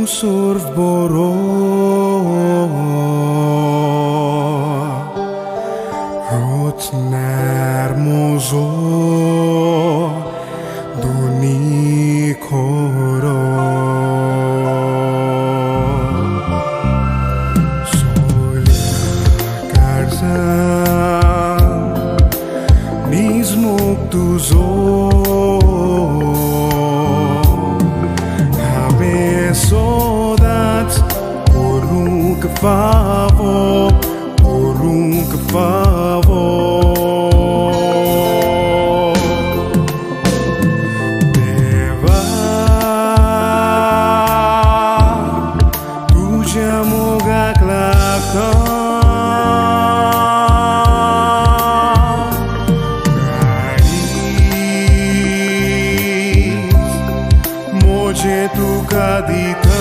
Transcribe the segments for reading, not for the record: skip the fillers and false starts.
Surf boro Rotner mozo Doni koro Solya karzan Nizmuk tuzo Favor, por un favor. Deva, तुझ्या मोगाक लागता काळीज म्हजें तुका दिता.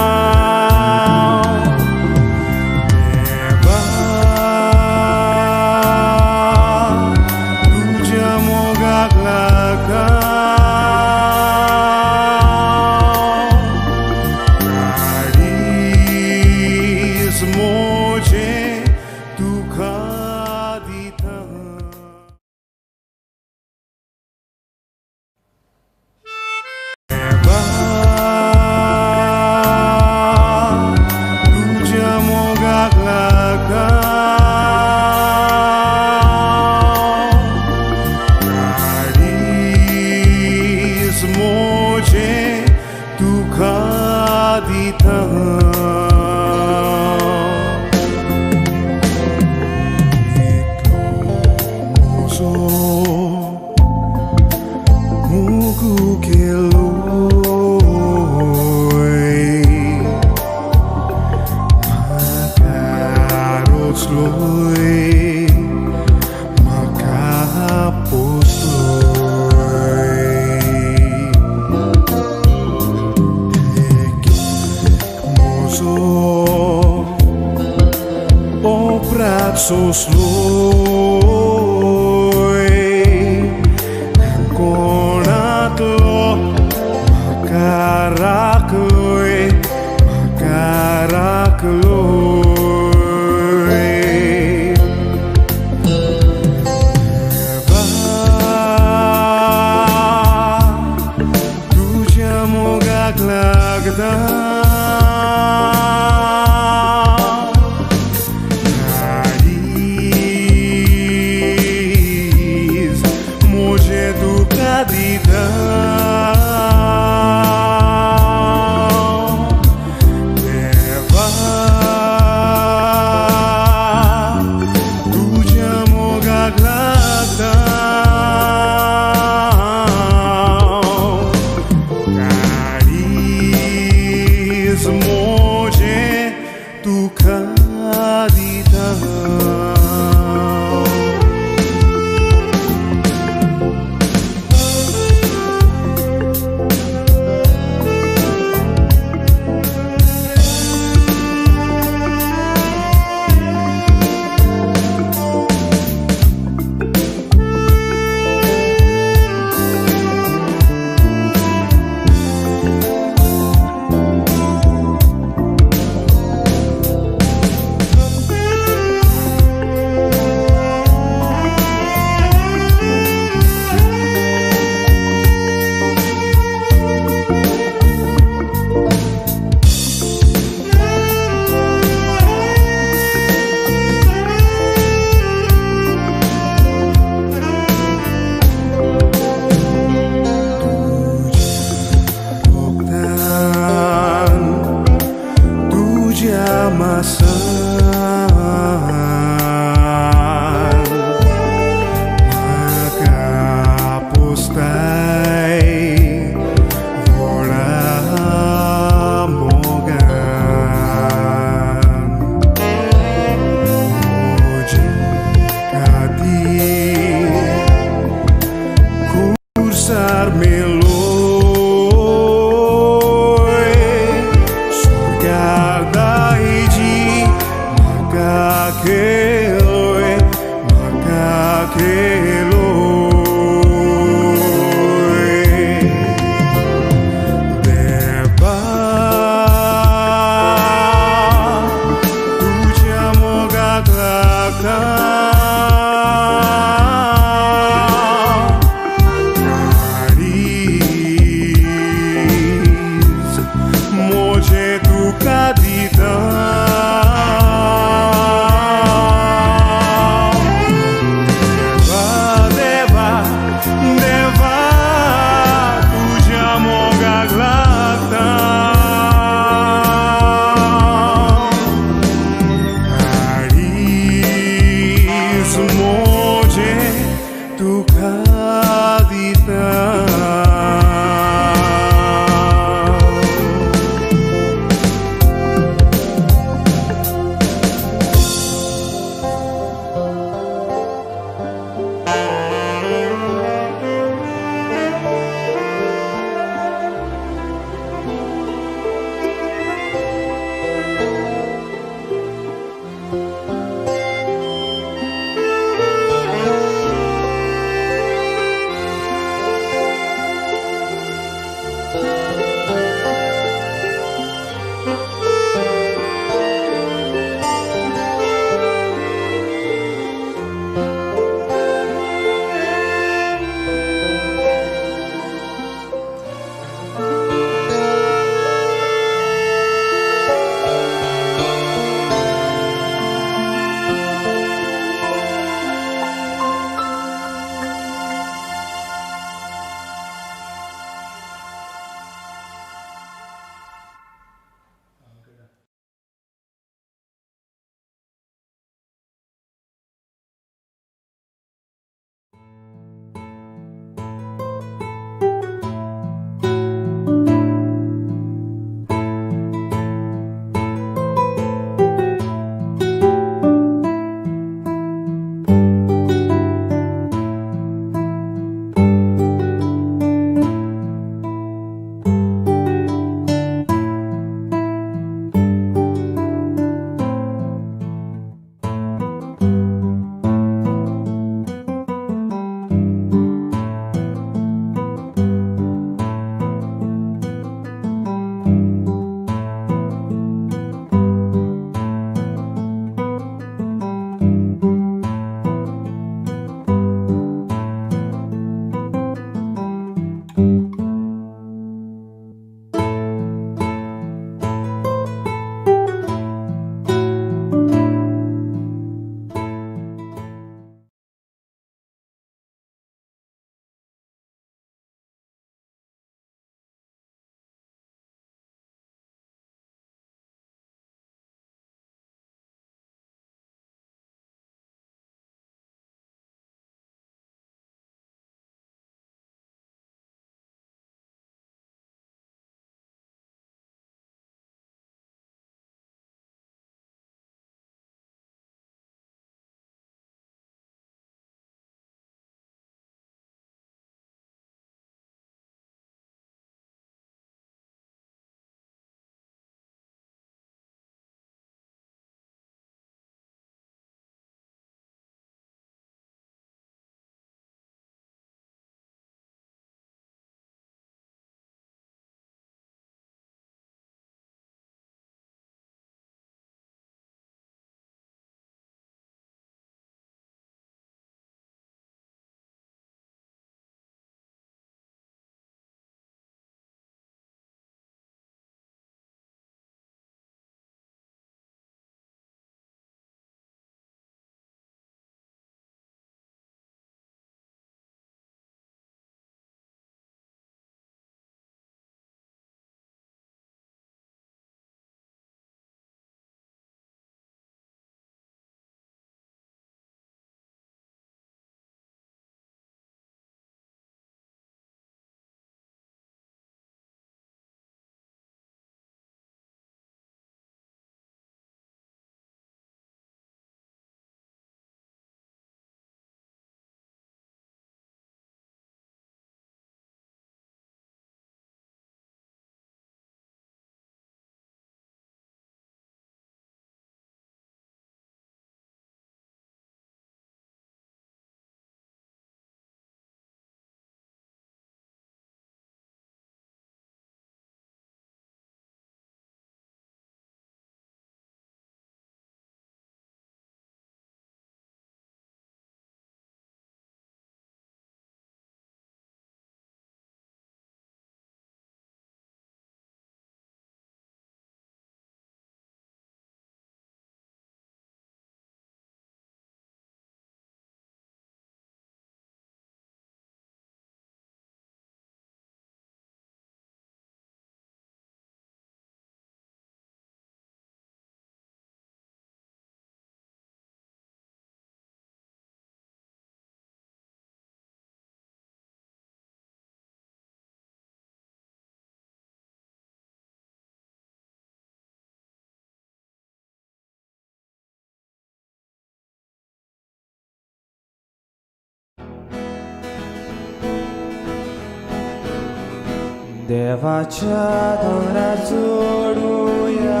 देवाच्या दोंगरार चडुया,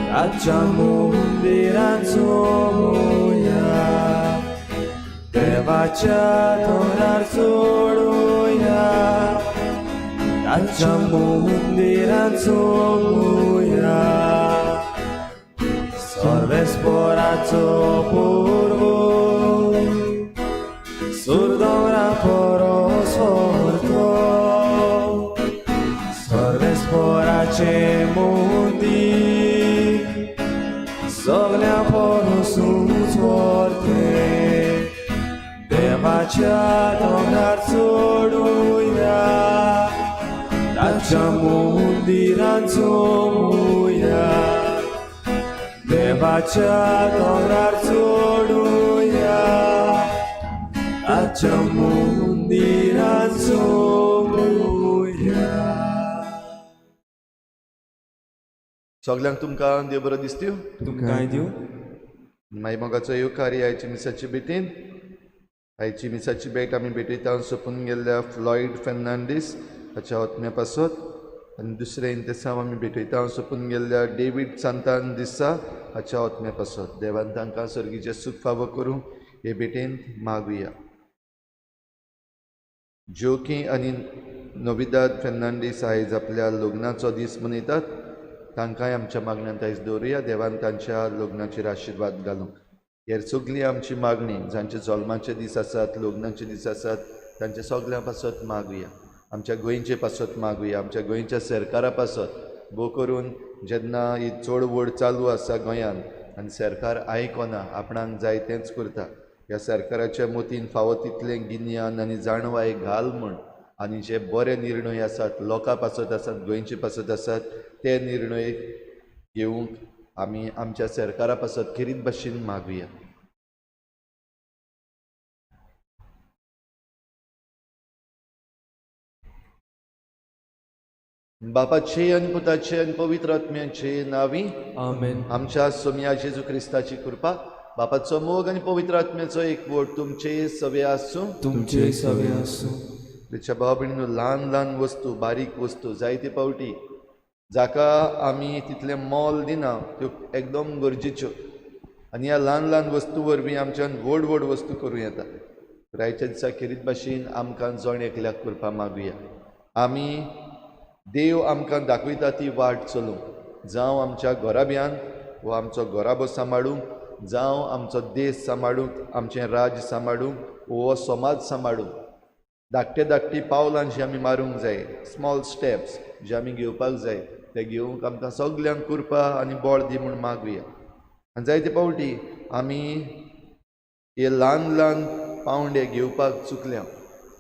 ताच्या मंदिरान चोवया. देवाच्या दोंगरार चडुया, ताच्या मंदिरान चोवया. सर्वेस्पराचो पूर्व सुरदोंगरा परस व्हरतो, सर्वेस्पराचें मंदीर सगल्या परसूच व्हरतें. देवाच्या दोंगरार चडुया, ताच्या मंदिरान चोवया. देवाच्या दोंगरार चडुया, ताच्या मंदिरान चोवया. सगल्यांक तुमकां देव बरो दिसत्यो. तुमकांय दिवं. मागीर मोगाचो येवकार आयची मिसाची भेटीन. आयची मिसाची भेट आमी भेटयता सोंपून गेल्ल्या फ्लॉयड फेर्नांडीस हाच्या आत्म्या पासत, आनी दुसरें इंतेसांव आमी भेटयता सोंपून गेल्ल्या डेवीड सांतान दिसा हाच्या आत्म्या पासत. देवान तांकां सर्गीचें सूख फावो करूं हे भेटेन मागुया. ज्योकी आनी नविदाद फेर्नांडीस आयज आपल्या लग्नाचो दीस मनयतात. तांकांय आमच्या मागण्यांत आयज दवरुया. देवान तांच्या लग्नाचेर आशिर्वाद घालूंक. हेर सगळी आमची मागणी जांचे जल्माचे दीस आसात, लग्नाचे दीस आसात, तांच्या सगळ्यां पासत मागुया. आमच्या गोंयचे पासत मागुया, आमच्या गोंयच्या सरकारा पासत. भोव करून जेन्ना ही चळवळ चालू आसा गोंयांत आनी सरकार आयकना, आपणाक जाय तेंच करता, ह्या सरकाराच्या मतीन फावो तितलें गिन्यान आनी जाणवाय घाल म्हूण, आनी जे बरे निर्णय आसात लोकां पासत आसात, गोंयचे पासत आसात, ते निर्णय घेवंक आमी आमच्या सरकारा पासत खेरीत भाशेन मागुया. बापाचे आनी पुताचे आनी पवित्र आत्म्याचे नांवी आमेन. आमच्या सोमया जेजू क्रिस्ताची कृपा, बापाचो मोग आनी पवित्र आत्म्याचो एकवट तुमचे सवे आसूं. तुमचे सवे आसूं. ताच्या भाव भयणीनो, ल्हान ल्हान वस्तू, बारीक वस्तू जायते फावटी जाका आमी तितलें मोल दिना त्यो एकदम गरजेच्यो, आनी ह्या ल्हान ल्हान वस्तू वरवीं आमच्यान व्हड व्हड वस्तू करूं येता. आयच्या दिसा खेरीत भाशेन आमकां जण एकल्याक कृपा मागुया. आमी देव आमकां दाखयता ती वाट चलूंक, जावं आमच्या घराब्यान वो आमचो घराबो सांबाळूंक, जावं आमचो देश सांबाळूंक, आमचें राज्य सांबाळूंक वो समाज सांबाळूंक, धाकटे धाकटी पावलां जी आमी मारूंक जाय, स्मॉल स्टेप्स जे आमी घेवपाक जाय, ते घेवंक आमकां सगल्यांक कृपा आनी बळ दी म्हूण मागुया. आनी जायते फावटी आमी हे ल्हान ल्हान पावंडे घेवपाक चुकल्या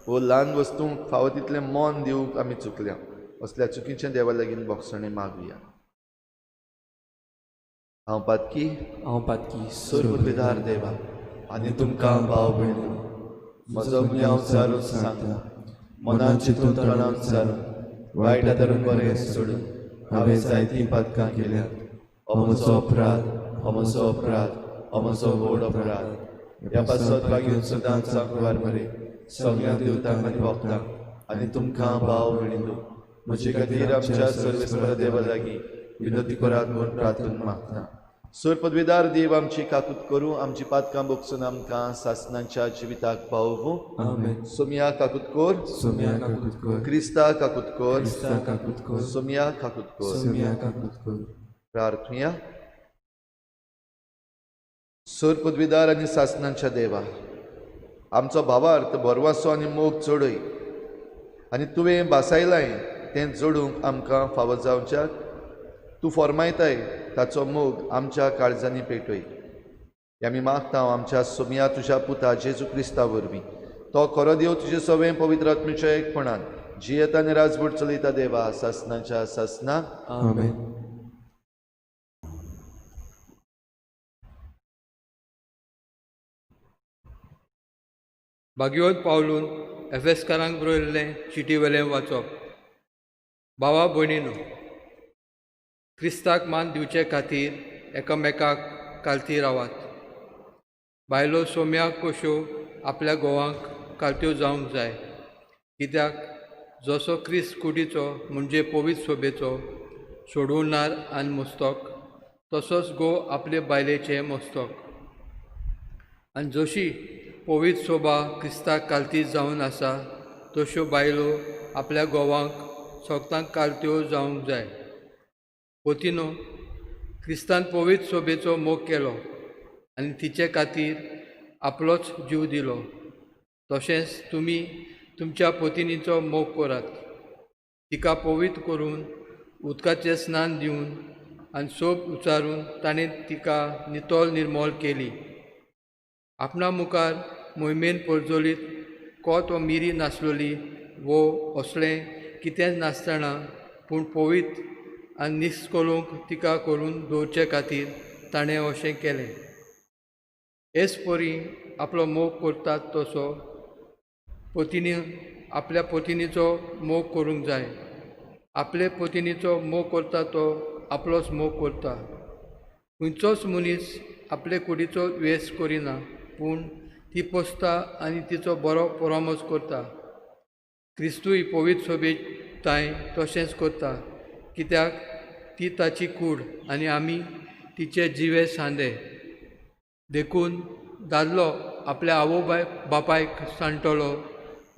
वो ल्हान वस्तूंक फावो तितलें मन दिवंक आमी चुकल्या. असल्या चुकीचें देवा लागीं भोगसणें मागुया. हांव पातकी, हांव पातकी, सर्वपिदार देवा आनी तुमकां भाव भयणीं म्हजो गुन्यांव सारून सांगता. मनान चिंतून तणान सारून वायट धरून बरें सोडून हांवें जायतीं पातकां केल्या. हो म्हजो अपराध, हो म्हजो अपराध, हो म्हजो व्हड अपराध. ह्या पासत मागीर सदांच सांकवार मरे सगळ्या देवतांक आनी भक्तांक आनी तुमकां भाव भयणींनो म्हजे खातीर आमच्या सर्वेस्पर देवा लागीं विनंती करात म्हूण प्रार्थना मागता. सर पदवीदार देव आमची काकूत करूं, आमची पातकां बोगसून आमकां सासनाच्या जिविताक पावोवं. आमेन. सोमया काकूत कर, सोमया काकूत कर, क्रिस्ता काकूत कर, क्रिस्ता काकूत कर, सोमया काकूत कर. सोमया काकूत कर. प्रार्थुया. सर पदवीदार आनी सासनाच्या देवा, आमचो भावार्थ भरवासो आनी मोग चडय आनी तुवें भासायलाय तें जोडूंक आमकां फावो जावच्याक तूं फॉर्मायताय ताचो मोग आमच्या काळजांनी पेटय. हे आमी मागता आमच्या सोमया तुज्या पुता जेजू क्रिस्ता वरवीं. तो खरो देव तुजे सवें पवित्र आत्म्याच्या एकपणान जियेता आनी राजवट चलयता देवा सासनाच्या सासना. आमेन. भाग्यवंत पावलून एफेस्कारांक बरयल्लें चिटी वेलें वाचप. भावा भयणीनो, क्रिस्ताक मान दिवचे खातीर एकामेकाक कालती रावात. बायलो सोम्याक कश्यो आपल्या घोवांक कालत्यो जावंक जाय, कित्याक जसो क्रिस्त कुडीचो म्हणजे पवित्र सोबेचो सोडवणार आनी मस्तक, तसोच घोव आपले बायलेचें मस्तक। आनी जशी पवित्र सोबा क्रिस्ताक कालती जावन आसा, तश्यो बायलो आपल्या घोवांक सोगतांक कालत्यो जावंक जाय। पोतिनो, क्रिस्तान पवित्र सोबेचो मोग केलो आनी तिचे खातीर आपलोच जीव दिलो, तशेंच तुमी तुमच्या पोतिनीचो मोग करात। तिका पवित्र करून उदकाचें स्नान दिवन आनी सोब उचारून ताणें तिका नितळ निर्मोल केली। आपणा मुखार मोहिमेन परजोलीत कोत वा मिरी नासलोली वो असलें कितेंच नासतना, पूण पवित्र आनी निस्कलूंक तिका करून दवरचे खातीर ताणें अशें केलें। हेच परी आपलो मोग करतात तसो पोतिनी आपल्या पोतिनीचो मोग करूंक जाय। आपले पोतिनीचो मोग करता तो आपलोच मोग करता। खंयचोच मनीस आपले कुडीचो वेस करिना, पूण ती पोसता आनी तिचो बरो परामर्श करता। क्रिस्तूय पवित्र सोबेताय तशेंच करता, कित्याक ती ताची कूड आनी आमी तिचे जिवे सांदे। देखून दादलो आपल्या आवय बापायक सांडटलो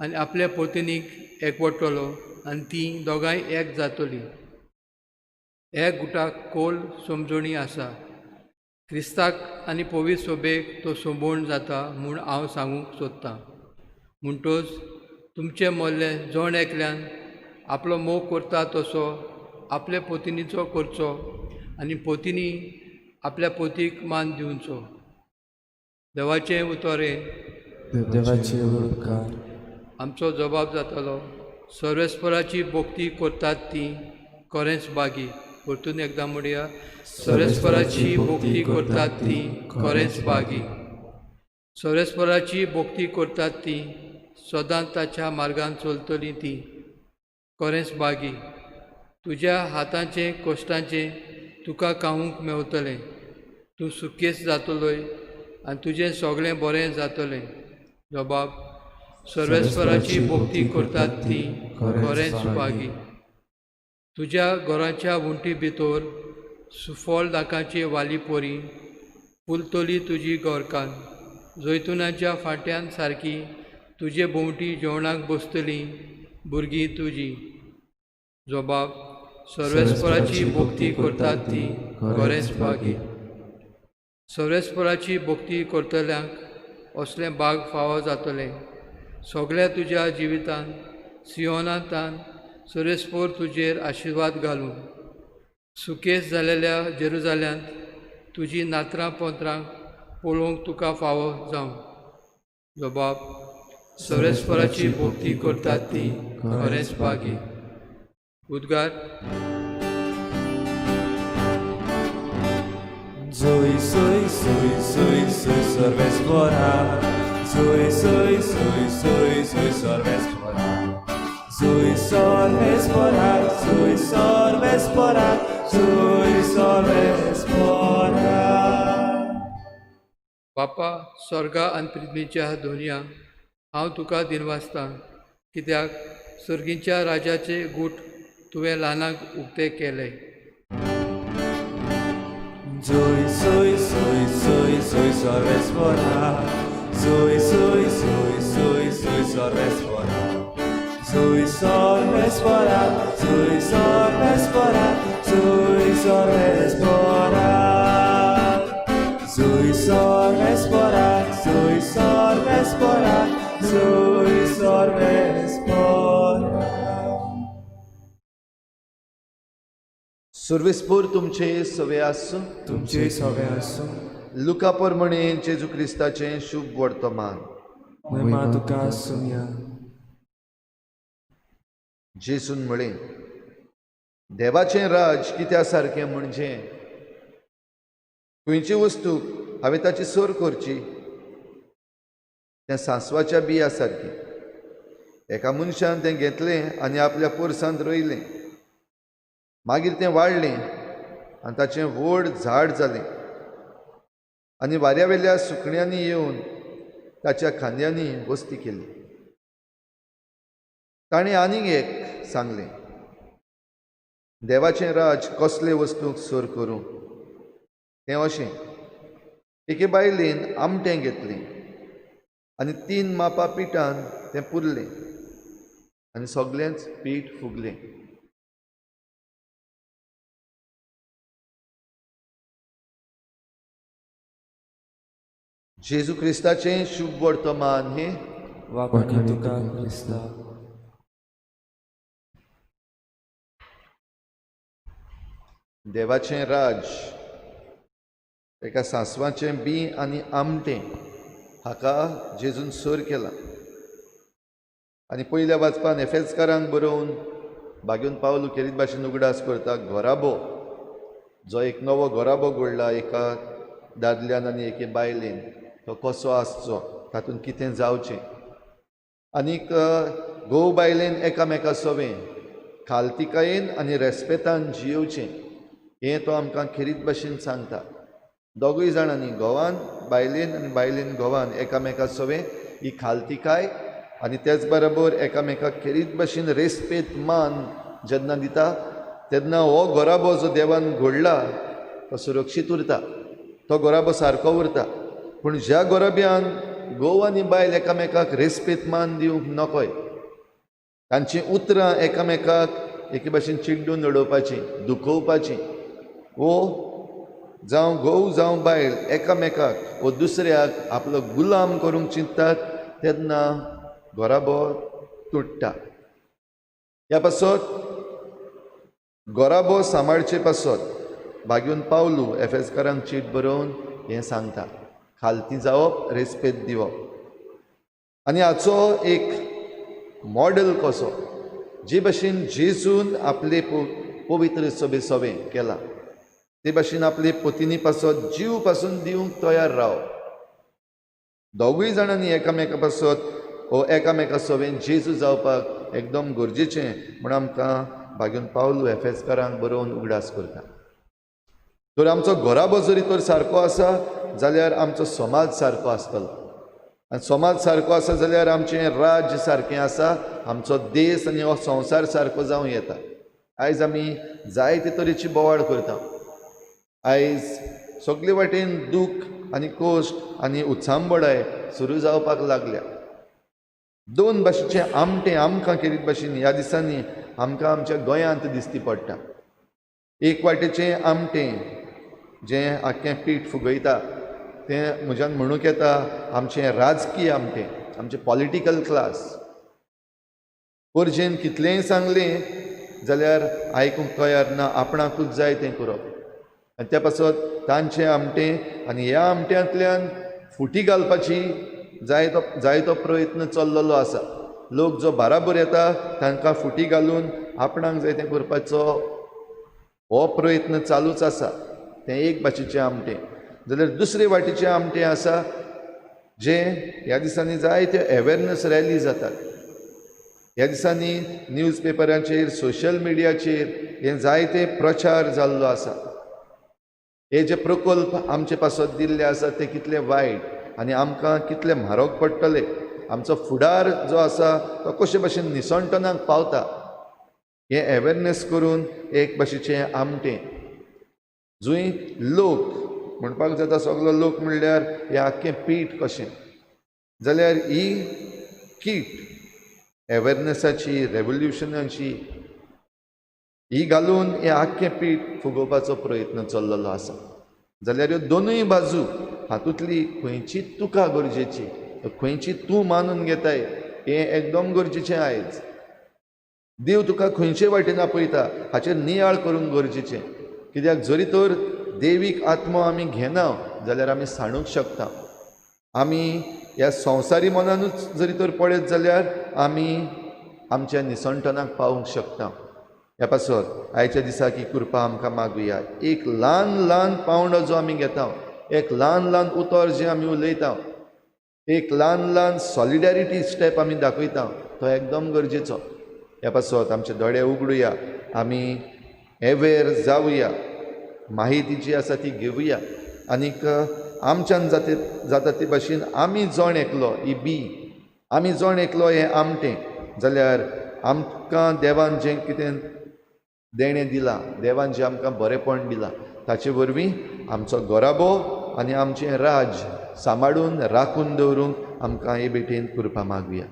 आनी आपल्या पोतिनीक एकवटतलो आनी तीं दोगांय एक जातलीं। ह्या गुटाक खोल समजणी आसा। क्रिस्ताक आनी पवित्र सोबेक तो सोबोवन जाता म्हूण हांव सांगूंक सोदतां। म्हणटच तुमचें मोल्लें जण एकल्यान आपलो मोग करता तसो आपले पोतिनीचो करचो आनी पोतिनी आपल्या पोतीक मान दिवचो। देवाचें उतर हें। देवाचे उपकार। आमचो जबाब जातलो, सर्वेस्पराची भक्ती करतात ती खरेंच बागी। परतून एकदां म्हणया, सर्वेस्पराची भक्ती करतात ती खरेंच बागी। सर्वेस्पराची भक्ती करतात ती सदांच ताच्या मार्गान चलतली ती खरेंच बागी। तुज्या हाताचें कश्टांचें तुका खावंक मेवतलें, तूं सुकेस जातलोय आनी तुजें सगळें बरें जातलें। जबाब, सर्वेस्पराची भक्ती करतात ती खरेंच बागी। तुज्या घराच्या वण्टी भितर सुफळ दाकाची वाली परी फुलतली तुजी घरकान्न, जैतुनाच्या फांट्यान सारकी तुजे भोंवटी जेवणाक बसतली भुरगीं तुजी। जबाब, सर्वेस्पराची भक्ती करतात ती खरेंच बागी। सर्वेस्पराची भक्ती करतल्यांक असलें भाग फावो जातलें। सगळ्या तुज्या जिवितान सियोनांतान सर्वेस्पर तुजेर आशिर्वाद घालूं। सुकेस जालेल्या जेरुजाल्यांत तुजी नातरां पोत्रांक पळोवंक तुका फावो जावं। जबाब, सर्वेस्पराची भक्ती करतात ती खरेंच बागी। उद्गार। Zoe, Zoe, Zoe, Zoe, Zoe, सर्वेस्परा। Zoe, Zoe, Zoe, Zoe, Zoe, सर्वेस्परा। Zoe, सर्वेस्परा, Zoe, सर्वेस्परा, Zoe, सर्वेस्परा। बापा, स्वर्गा आनी पृथ्वीच्या धोनया, हांव तुका दिनवासतां, कित्याक सर्गीच्या राजाचे गूट तुवें ल्हानांक उक्ते केले। Zoe, Zoe, Zoe, Zoe, Zoe, सर्वेस्परा। Zoe, Zoe, Zoe, Zoe, Zoe, सर्वेस्परा। Zoe, सर्वेस्परा, Zoe, सर्वेस्परा, Zoe, सर्वेस्परा। Zoe, सर्वेस्परा, Zoe, सर्वेस्परा, Zoe, सर्वेस्परा। सर्वेस्पोर तुमचे सवे आसूं। तुमचे सवे आसूं। लुका प्रमाणे जेजू क्रिस्ताचें शुभ वर्तमान। महिमा तुका आसुया। जेजून म्हळें, देवाचें राज कित्या सारकें म्हणजे खंयची वस्तू हांवें ताची सर करची, तें सांसवाच्या बिया सारकें। एका मनशान तें घेतलें आनी आपल्या पोरसांत रोयलें। मागीर तें वाडलें आनी ताचें व्हड झाड जालें आनी वाऱ्या वेल्या सुकण्यांनी येवन ताच्या खांद्यांनी वस्ती केली। ताणें आनीक एक सांगलें, देवाचें राज कसले वस्तूंक सर करूं? तें अशें, एके बायलेन आमटें घेतलें आनी 3 मापां पिठान तें पुरलें आनी सगळेंच पीठ फुगलें. जेजू क्रिस्ताचें शुभ वर्तमान हें. वाखाणी तुका क्रिस्ता. देवाचें राज एका सांसवाचें बीं आनी आमटें हाका जेजून सर केला. आनी पयल्या वाचपान एफेजकारांक बरोवन बागेवन पावलू खेरीत भाशेन उगडास करता, घराबो जो एक नवो घराबो घडला एका दादल्यान आनी एके बायलेन, तो कसो आसचो, तातूंत कितें जावचें. आनीक घोव बायलेन एकामेका सवें खालतिकायेन आनी रेस्पेतान जियेवचें हें तो आमकां खेरीत भाशेन सांगता. दोगूय जाणांनी, घोवान बायलेन आनी बायलेन घोवान, एकामेका सवें ही खालतिकाय आनी तेच बरोबर एकामेकाक खेरीत भाशेन रेस्पेत मान जेन्ना दिता तेन्ना हो घराबो जो देवान घडला तो सुरक्षीत उरता, तो घराबो सारको उरता. पूण ज्या घराब्यान घोव आनी बायल एकामेकाक रेस्पेत मान दिवंक नकोय, तांचीं उतरां एकामेकाक एके भाशेन चिड्डून उडोवपाचीं, दुखोवपाचीं, वो जावं घोव जावं बायल एकामेकाक वो दुसऱ्याक आपलो गुलाम करूंक चिंततात तेन्ना घराबो तुट्टा. ह्या पासत घराबो सांबाळचे पासत बागेवन पावलू एफेजकारांक चीट बरोवन हें सांगता, खालती जावप, रेस्पेद दिवप. आनी हाचो एक मॉडल कसो जे भाशेन जेजून आपले पवित्र सभे सवें केलां ते भाशेन आपले पतिनी पासत जीव पासून दिवंक तयार राव. दोगूय जाणांनी एकामेका पासत वो एकामेका सवें जेजू जावपाक एकदम गरजेचें म्हूण आमकां बागेवन पावलू एफेजकारांक बरोवन उगडास करता. तर आमचो घराबो जरी तर सारको आसा जाल्यार आमचो समाज सारको आसतलो, आनी समाज सारको आसा जाल्यार आमचें राज्य सारकें आसा, आमचो देश आनी हो संवसार सारको जावं येता. आयज आमी जायते तरेची बोवाळ करता, आयज सगळे वाटेन दूख आनी कश्ट आनी उचांबळाय सुरू जावपाक लागल्या. दोन भाशेचें आमटें आमकां खेरीत भाशेन ह्या दिसांनी आमकां आमच्या गोंयांत दिसती पडटा. एक वाटेचें आमटें जें आख्खें पीठ फुगयता तें म्हज्यान म्हणूंक येता आमचें राजकीय आमटें, आमचें पॉलिटिकल क्लास. पोरजेन कितलेंय सांगलें जाल्यार आयकूंक तयार ना, आपणाकूच जाय तें करप. आनी त्या पासत तांचें आमटें आनी ह्या आमट्यांतल्यान फुटी घालपाची जायतो प्रयत्न चल्लेलो आसा. लोक जो बाराबर येता तांकां फुटी घालून आपणाक जाय तें करपाचो हो प्रयत्न चालूच आसा. तें एक भाशेचें आमटें. जाल्यार दुसरे वाटेचें आमटें आसा जें ह्या दिसांनी जायत्यो एवेरनस रॅली जातात, ह्या दिसांनी न्यूज पेपरांचेर, सोशल मिडियाचेर हें जायते प्रचार जाल्लो आसा. हे जे प्रकल्प आमचे पासत दिल्ले आसा ते कितले वायट आनी आमकां कितले म्हारग पडटले, आमचो फुडार जो आसा तो कशे भाशेन निसणटनाक पावता, हें एवेरनस करून एक भाशेचें आमटें जंय लोक म्हणपाक जाता सगलो लोक म्हणल्यार हें आख्खें पीठ कशें, जाल्यार ही कीट एवेरनसाची, रेवोल्युशनाची ही घालून हें आख्खें पीठ फुगोवपाचो प्रयत्न चल्लेलो आसा. जाल्यार ह्यो दोनूय बाजू हातूंतली खंयची तुका गरजेची, खंयची तूं मानून घेताय हें एकदम गरजेचें. आयज देव तुका खंयचे वाटेन आपयता हाचेर नियाळ करूंक गरजेचें, कित्याक जरी तर देवीक आत्मो आमी घेना जाल्यार आमी सांडूंक शकता. आमी ह्या संवसारी मनानूच जरी तर पळयत जाल्यार आमी आमच्या निसणटनाक पावूंक शकता. ह्या पासत आयच्या दिसाक ही कृपा आमकां मागुया. एक ल्हान ल्हान पावंडो जो आमी घेता, एक ल्हान ल्हान उतर जें आमी उलयता, एक ल्हान ल्हान सॉलिडेरिटी स्टेप आमी दाखयता तो एकदम गरजेचो. ह्या पासत आमचे दोळे उगडुया, आमी अवेर जावया, माहिती जी आसा ती घेवया आनीक आमच्यान जाता ते भाशेन आमी जण एकलो ही बी, आमी जण एकलो हें आमटें जाल्यार आमकां देवान जें कितें देणें दिलां, देवान जें आमकां बरेंपण दिलां ताचे वरवीं आमचो घराबो आनी आमचें राज्य सांबाळून राखून दवरूंक आमकां हे भेटेन कृपा मागुया.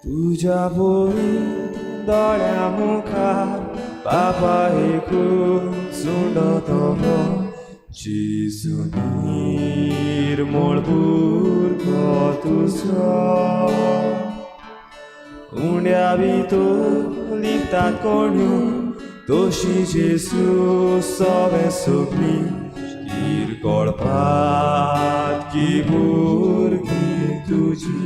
तुज्या बोली दोळ्या मुखार बाबा एकूच उंडो तो जेजू निर्मळ भुरगो तुजो. उंड्या भितर लिपतात कोण्यो तशी जेजू सवें सगळीं किरकोळपात की भुरगीं तुजी.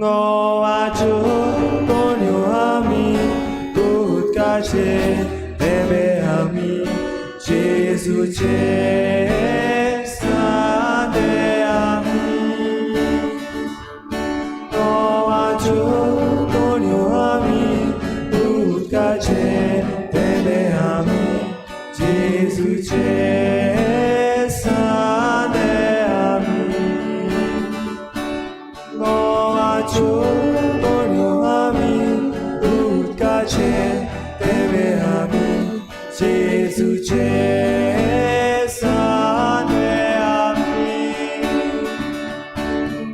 गोवाच्यो तोण्यो आमी उदकाचे थेंबे आमी जेजूचे सांदे आमी. गोवाच्यो तोण्यो आमी उदकाचे थेंबे आमी जेजूचे सांदे आमी. गोवाच्यो तोण्यो आमी उदकाचे थेंबे आमी जेजूचे सांदे आमी.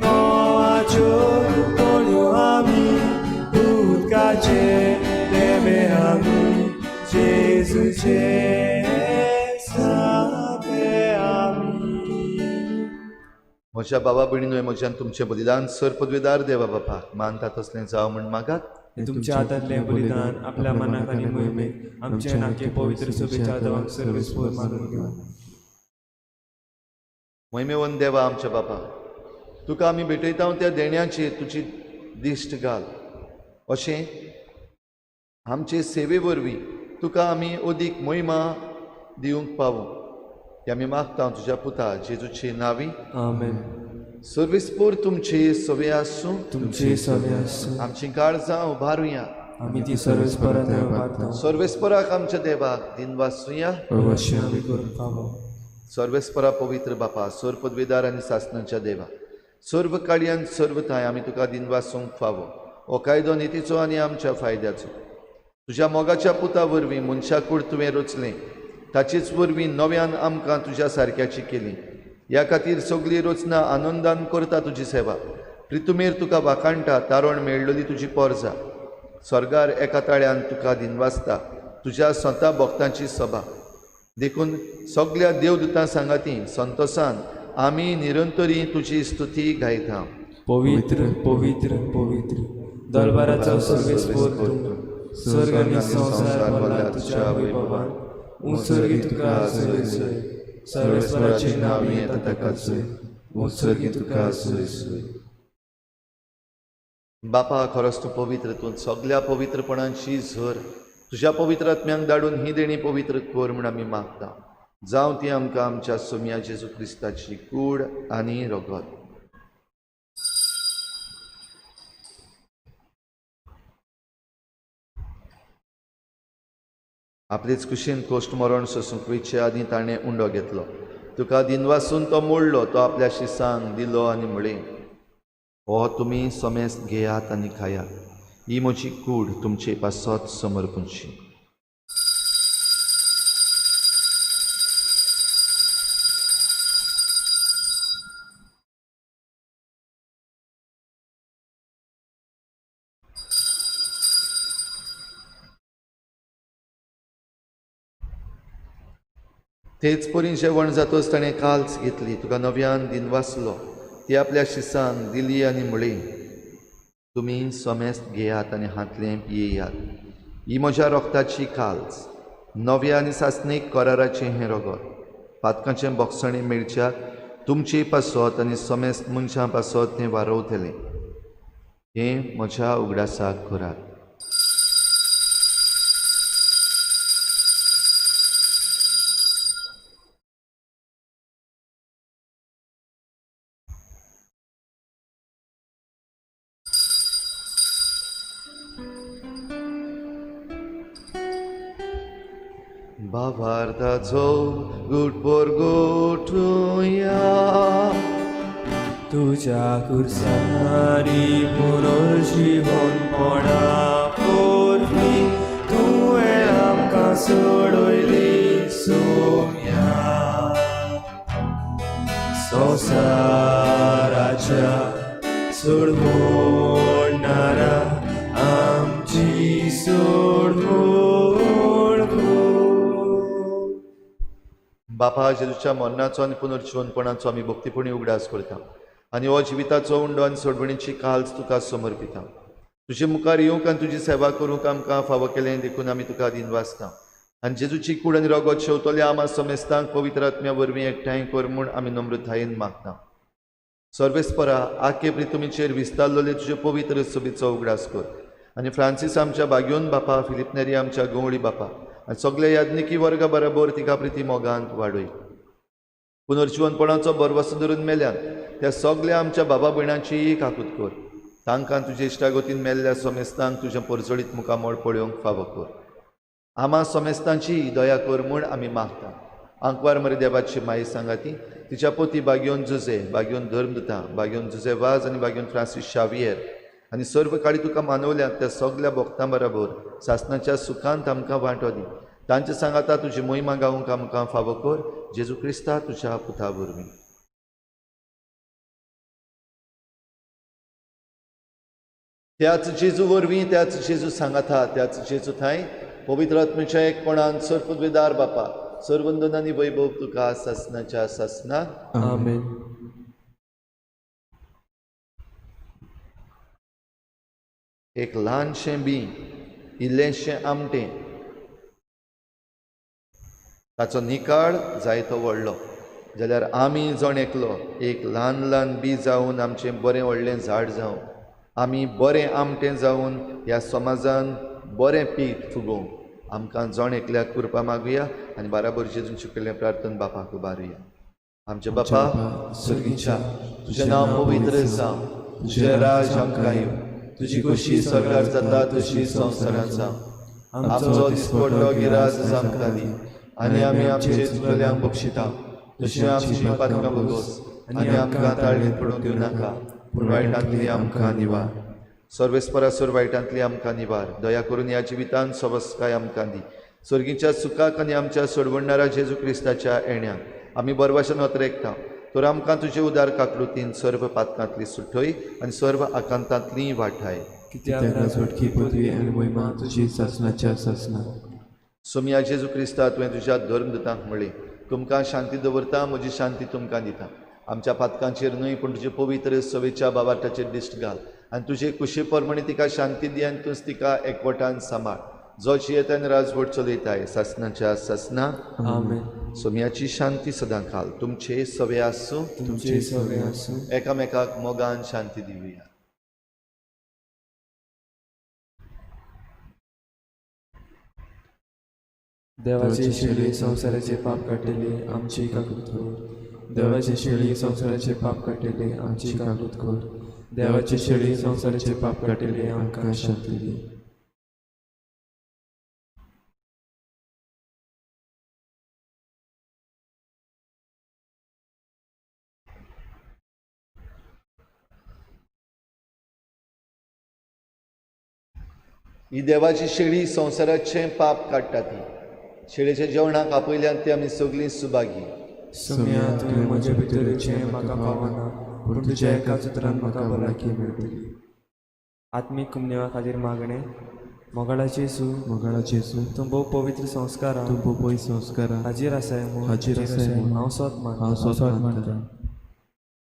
गोवाच्यो तोण्यो आमी उदकाचे थेंबे आमी जेजूचे सांदे आमी. म्हज्या बाबा भयणीनो, म्हज्यान तुमचें बलिदान सर पदवेदार देवा बापा मानता तसलें जावं म्हूण मागात. तुमच्या हातांतलें बलिदान आपल्या मनाक आनी मोहिमेक आमचे नाके पवित्र सभेच्या देवाक सर्वेस्पर मानून घेवं. मोहिमेवन देवा आमच्या बापा, तुका आमी भेटयता त्या देण्याचेर तुजी दिश्ट घाल, अशें आमचे सेवे वरवीं तुका आमी अदीक मोहिमा दिवंक पावूं. ते आमी मागता तुज्या पुता जेजूचे नांवी. आमेन. सर्वेस्पर तुमचे सवे आसूं. तुमचे सवे आसूं. आमची काळजां उबारुया. आमी ती सर्वेस्पराक उबारता. सर्वेस्पराक आमच्या देवाक दिनवासुया. अवश्य आमी करूंक फावो. सर्वेस्परा पवित्र बापा, सर्व पदवेदार आनी सासणाच्या देवा, सर्व काळयान सर्व थांय आमी तुका दिनवासूंक फावो. हो कायदो नितीचो आनी आमच्या फायद्याचो. तुज्या मोगाच्या पुता वरवीं मनशा कूड तुवें रचलें, ताचेच वरवीं नव्यान आमकां तुज्या सारक्याची केली. ह्या खातीर सगळी रचना आनंदान करता तुजी सेवा. प्रितुमेर तुका वाखाणटा, तारण मेळ्ळली तुजी पोरजा. स्वर्गार एका ताळ्यान तुका दिनवासता तुज्या स्वता भक्तांची सभा. देखून सगल्या देवदूतां सांगाती संतोसान आमी निरंतरी तुजी स्तुती गायता. पवित्र पवित्र पवित्र दरबाराचो सर्वेस्पर तूं, स्वर्ग आनी संवसार भरला तुज्या वैभवान. उत्सर्गी तुका जय जय, सर्वेस्पराचे नांव येता ताका जय. उत्सर्गी तुका जय जय. बापा, खरोच तूं पवित्र, तूं सगल्या पवित्रपणाची झर. तुज्या पवित्र आत्म्यांक धाडून ही देणी पवित्र कर म्हूण आमी मागता. जावं ती आमकां आमच्या सोम्या जेजू क्रिस्ताची कूड आनी रगत. आपलेच कुशीन कोश्ट मरण सोसूंक वयचे आदीं ताणें उंडो घेतलो. तुका दिनवासून तो मोडलो, तो आपल्या शिसांक दिलो आनी म्हळें, हो तुमी समेस्त घेयात आनी खायात, ही म्हजी कूड तुमचे पासत समर्पणची. तेच परी जेवण जातच ताणें काल्स घेतली, तुका नव्यान दिनवासलो, ती आपल्या शिसांक दिली आनी म्हळी, तुमी समेस्त घेयात आनी हांतलें पियेयात, ही म्हज्या रोगताची काल्स, नव्या आनी सासणीक कराराचें हें रगत, पातकांचें बोगसणें मेळच्याक तुमचे पासत आनी समेस्त मनशां पासत तें वारवतलें. हें म्हज्या उगडासाक करात. भावार्थाचो गुटपोर गोठुया तुज्या कुर्सारी पुनर्जीवनपणा पोरवी तुवें आमकां सोडयली सोम्या संवसाराच्या सोडवणारा आमची सोडवण कर. बापा जेजूच्या मरणाचो आनी पुनर्जिवनपणाचो आमी भक्तीपणी उगडास करता आनी हो जिविताचो उंडो आनी सोडवणीची काल्स तुका समर्पिता. तुजे मुखार येवंक आनी तुजी सेवा करूंक आमकां फावो केलें देखून आमी तुका दिनवासता आनी जेजूची कूड आनी रगत शेवतले आमा समेस्तांक पवित्र आत्म्या वरवीं एकठांय कर म्हूण आमी नम्रतायेन मागता. सर्वेस्परा आखे प्रितुमीचेर विस्तारलेले तुजे पवित्र सभेचो उगडास कर आनी फ्रांसीस आमच्या बाग्योन बापा, फिलीप नेरी आमच्या गंवळी बापा आनी सगल्या याज्ञिकी वर्गा बराबर तिका प्रिती मोगांत वाडय. पुनर्जिवनपणाचो बरवसो धरून मेल्यान त्या सगल्या आमच्या बाबा भयणांचीय काकूत कर. तांकां तुजे इश्टागतीन मेल्ल्या समेस्तांक तुजें परजळीत मुखामळ पळोवंक फावो कर. आमा समेस्तांची दया कर म्हूण आमी मागता. आंकवार मरे देवाची माई सांगाती तिच्या पोती बाग्योन जुजे, बाग्योन धर्मदुता, बाग्योन जुजे वाज आनी बाग्योन फ्रांसीस शावियर आनी सर्व काळी तुका मानवल्यात त्या सगल्या भक्तां बराबर सासणाच्या सुखांत आमकां वांटो दी. तांचे सांगाता तुजी मोहिमा गावंक आमकां फावो कर. जेजू क्रिस्ता तुज्या पुता वरवीं. त्याच जेजू वरवीं, त्याच जेजू सांगाता, त्याच जेजू थांय पवित्र आत्म्याच्या एकपणान सर्वपदवीदार बापा सर्वंदन आनी वैभव तुका सासणाच्या सासणाक. आमेन. एक ल्हानशें बीं, इल्लेंशें आमटें, ताचो निकाळ जायतो व्हडलो. जाल्यार आमी जण एकलो एक ल्हान ल्हान बी जावन आमचें बरें व्हडलें झाड जावं, आमी बरें आमटें जावन ह्या समाजान बरें पीक फुगोवंक आमकां जण एकल्याक कृपा मागुया आनी बाराबर जेजून शिकयल्लें प्रार्थन बापाक उबारुया. आमच्या बापा सर्गीच्या, तुजें नांव पवित्र जावं, तुजें राज आमकां येवं, तुजी खोशी स्वर्गार जाता तशी संवसारांत जावं. आमचो दिसपट्टो गिराज आमकां दी आनी आमी आमचे चुकल्यांक बक्षिता तशी आमची पातकां भोगोस आनी आमकां ताळणेंत पडूंक दिवं नाका, पूण वायटांतली आमकां निवार. सर्वेस्परासर वायटांतली आमकां निवार. दया करून ह्या जिवितांत सवस्काय आमकां दी. सर्गीच्या सुखाक आनी आमच्या सोडवणणारा जेजू क्रिस्ताच्या येण्याक आमी बरवाशन अतरेकता तर आमकां तुजे उदार काकलुतीन सर्व पातकांतली सुटय आनी सर्व आकांतांतली वाठाय. कित्याक राजवटकी पदवी आनी महिमा तुजी सासणाच्या सासणाक. सोमया जेजू क्रिस्ता, तुवें तुज्या धर्मदुतांक म्हणलें, तुमकां शांती दवरता, म्हजी शांती तुमकां दिता. आमच्या पातकांचेर न्हय पूण तुजे पवित्र सवेच्या बाबाटाचेर दिश्ट घाल आनी तुजे कुशी प्रमाणे तिका शांती दी आनी तूंच तिका एकवटान सांबाळ, जो जियेता आनी राजवट चलयताय सासणाच्या सासणाक. आमेन. सोमयाची शांती सदां काल तुमचे सवे आसूं, तुमचे सवे आसूं. एकामेकाक मोगान शांती दिवया. देवाची शेळी संवसाराचे पाप काडटली आमची काकूत कर. देवाची शेळी संवसाराचे पाप काडटली आमची काकूत कर. देवाची शेळी संवसाराचे पाप काडटली आमकां शांती दी. ही देवाची शेळी संवसाराचें पाप काडटा. ती शेळेच्या जेवणाक आपयल्यान ती आमी सगळीं सुभागी. सोम्या, तुवें म्हज्या भितर येवचें म्हाका पावना, पूण तुज्या एकाच उतरान म्हाका भलायकी मेळटली. आत्मीक कुमनेवा खातीर मागणें. मोगाळाचे जेजू, मोगाळाचे जेजू, तूं भोव पवित्र संस्कारां, तूं भोव पवित्र संस्कारां हाजीर आसाय म्हूण, हाजीर आसाय म्हूण हांव सोत मानतां, हांव सोत मानतां.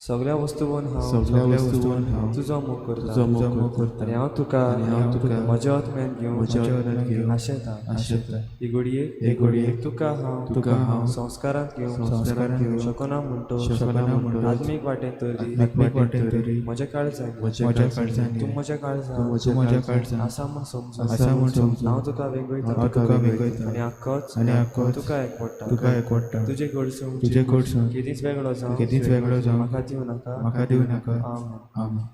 सगळ्या वस्तूवन हांव, सगळ्या वस्तूवन हांव तुजो मोग करता, तुजो मोग करता. आनी हांव तुका, आनी हांव तुका म्हज्या आत्म्यान घेवन, म्हज्या आत्म्यान घेवन आशेता, आशेता. ही घडयेक, हे घडयेक तुका हांव, तुका हांव संस्कारांत घेवंक, संस्कारांत घेवंक शकना म्हणटो, शकना म्हणटो, आत्मीक वाटेन तरी, आत्मीक वाटेन तरी, म्हज्या काळजान, म्हज्या काळजान, तूं म्हज्या काळजान, तूं म्हज्या काळजान आसा म्हूण समजून, आसा म्हूण समजून, हांव तुका वेगळयता, हांव तुका वेगळयता, आनी आख्खोच, आनी आख्खोच तुका एकवटा, तुका एकवटा, तुजे कडसून, तुजे कडसून, केदींच वेगळो जावं, केदींच वेगळो जावं, म्हाका दिवं नाका, म्हाका दिवं नाका. आमेन. आमेन.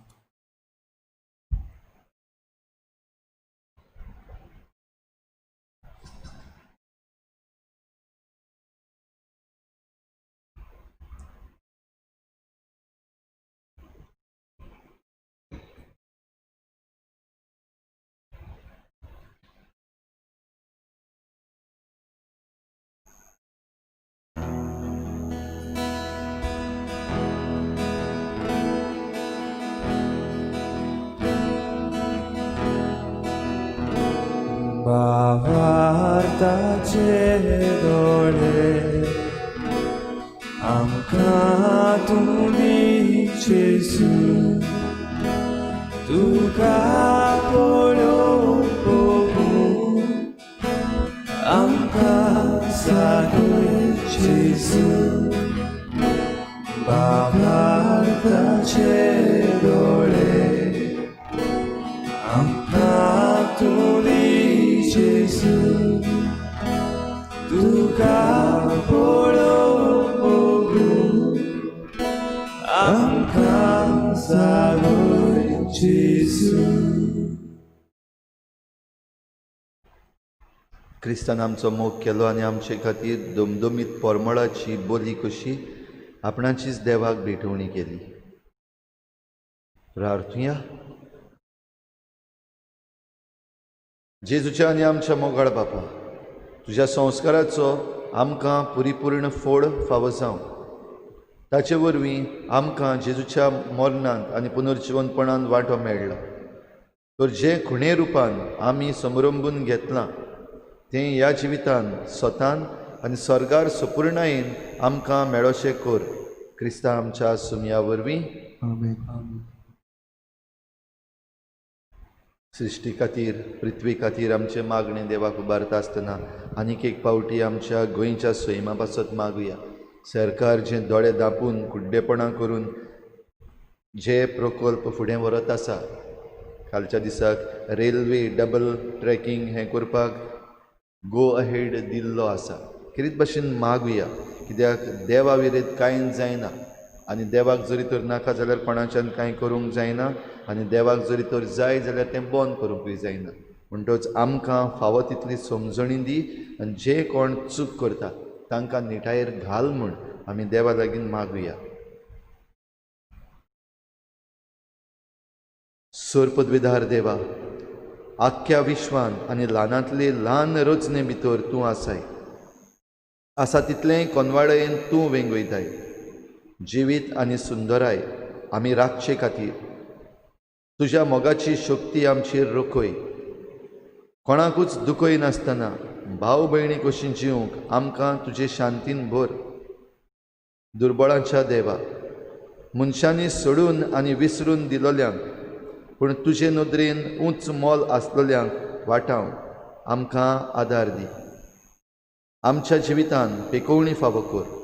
भावार्थाचे दोळे आमकां तूं दी जेजू, तुका पळोवंक पळोवंक आमकां जागय जेजू, भावार्थाचे दोळे आमकां तूं दी जेजू, तुका पळोवंक पळोवंक आमकां जागय जेजू. क्रिस्तान आमचो मोग केलो आनी आमचे खातीर दमदमीत परमळाची बोली कशी आपणाचीच देवाक भेटवणी केली. प्रार्थुया. जेजूच्या आनी आमच्या मोगाळ बापा, तुज्या संस्काराचो आमकां परिपूर्ण फोड फावो जावं. ताचे वरवीं आमकां जेजूच्या मरणांत आनी पुनर्जिवनपणांत वांटो मेळ्ळो. तर जे खुणे रुपान आमी समरंबून घेतलां तें ह्या जिवितान स्वतान आनी स्वर्गार सुपूर्णायेन आमकां मेळोशें कर. क्रिस्ता आमच्या सुमया वरवीं. आमेन. सृश्टी खातीर, पृथ्वी खातीर आमचें मागणें देवाक उबारता आसतना आनीक एक पावटी आमच्या गोंयच्या सैमा पासत मागुया. सरकार जे दोळे दापून कुड्डेपणां करून जे प्रकल्प फुडें व्हरत आसा, कालच्या दिसाक रेल्वे डबल ट्रॅकिंग हें करपाक गो अहेड दिल्लो आसा. खेरीत भाशेन मागुया, कित्याक देवा विरेत कांय जायना आनी देवाक जरी तर नाका जाल्यार कोणाच्यान कांय करूंक जायना आनी देवाक जरी तर जाय जाल्यार तें बंद करूंकूय जायना. म्हणटच आमकां फावो तितली समजणी दी आनी जे कोण चूक करता तांकां निटायेर घाल म्हूण आमी देवा लागीं मागुया. सर पदवीधार देवा, आख्ख्या विश्वान आनी ल्हानांतले ल्हान रचने भितर तूं आसाय. आसा तितलें कोनवाळयेन तूं वेंगयताय. जिवीत आनी सुंदराय आमी राखचे खातीर तुज्या मोगाची शक्ती आमचेर रखय. कोणाकूच दुखय नासतना भाव भयणी कशी जिवंक आमकां तुजे शांतीन भर. दुर्बळांच्या देवा, मनशांनी सोडून आनी विसरून दिलोल्यांक पूण तुजे नदरेन उंच मोल आसलोल्यांक वाटाव आमकां आदार दी. आमच्या जिवितान पेकोवणी फावो कर.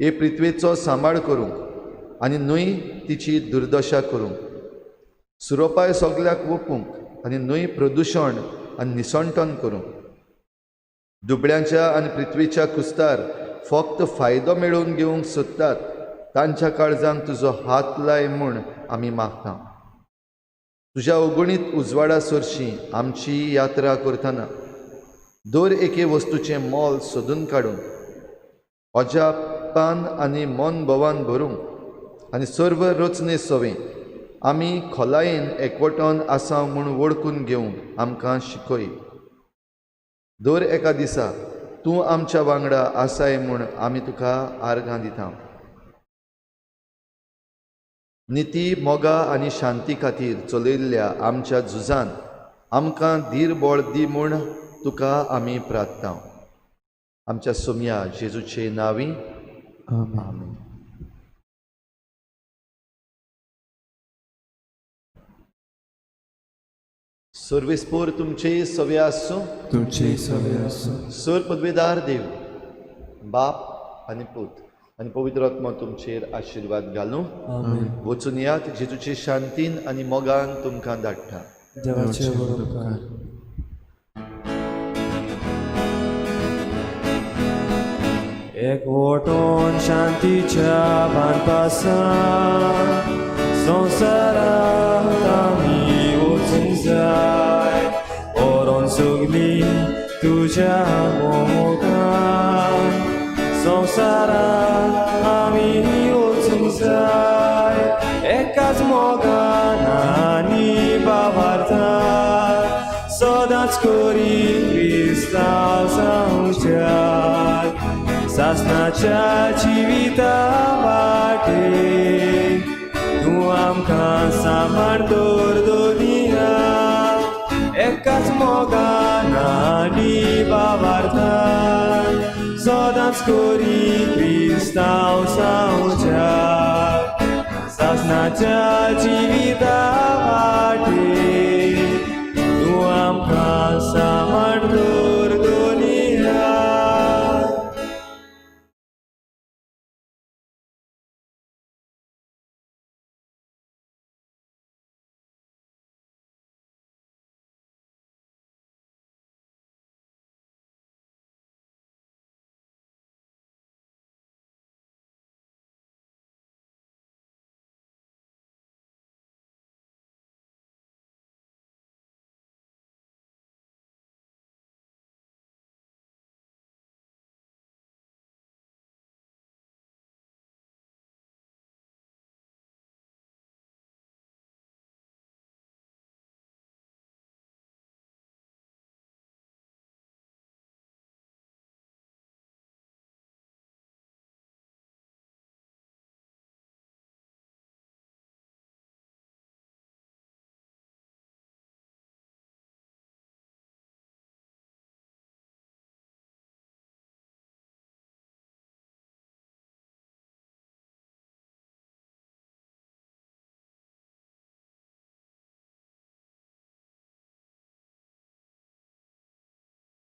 हे पृथ्वेचो सांबाळ करूंक आनी न्हय तिची दुर्दशा करूंक, सुरोपाय सगल्याक वोपूंक आनी न्हय प्रदुशण आनी निसणटन करूंक. दुबळ्यांच्या आनी पृथ्वीच्या कुस्तार फक्त फायदो मेळोवन घेवंक सोदतात तांच्या काळजांक तुजो हात लाय म्हूण आमी मागता. तुज्या अगणीत उजवाडा सरशी आमची यात्रा करतना दर एके वस्तूचें मोल सोदून काडूंक, अजापान आनी मन भोवान भरूंक आनी सर्व रचने सवें आमी खोलायेन एकवटोन आसा म्हूण वळखून घेवंक आमकां शिकय. दर एका दिसा तूं आमच्या वांगडा आसाय म्हूण आमी तुका आर्गां दिता. निती, मोगा आनी शांती खातीर चलयल्ल्या आमच्या झुजान आमकां धीर बळ दी म्हूण तुका आमी प्रार्थना. आमच्या सोमया जेजूचे नांवी आमेन. सर्वेस्पोर तुमचे सवे आसूं, तुमचे सवे आसूं. सर पदवेदार देव बाप आनी पूत आनी पवित्र आत्मो तुमचेर आशिर्वाद घालूं. वचून यात, जेजूचे शांतीन आनी मोगान तुमकां धाडटा. देवाचे व्हड उपकार. एकवटून शांतीच्या बांदपासान संवसारांत आमी वचूंक जाय. व्हरोन सगली तुज्या मोगान संवसारांत आमी वचूंक जाय. एकाच मोगान आनी भावार्थान सदांच करी क्रिस्तांव जावच्या सासनाच्या जिविता वाटे तूं आमकां सांबाळ दवर दोनिया. एकाच मोगान आनी भावार्थान नाच कोरी क्रिस्तांव जावच्या सासणाच्या जिविता वाटेर.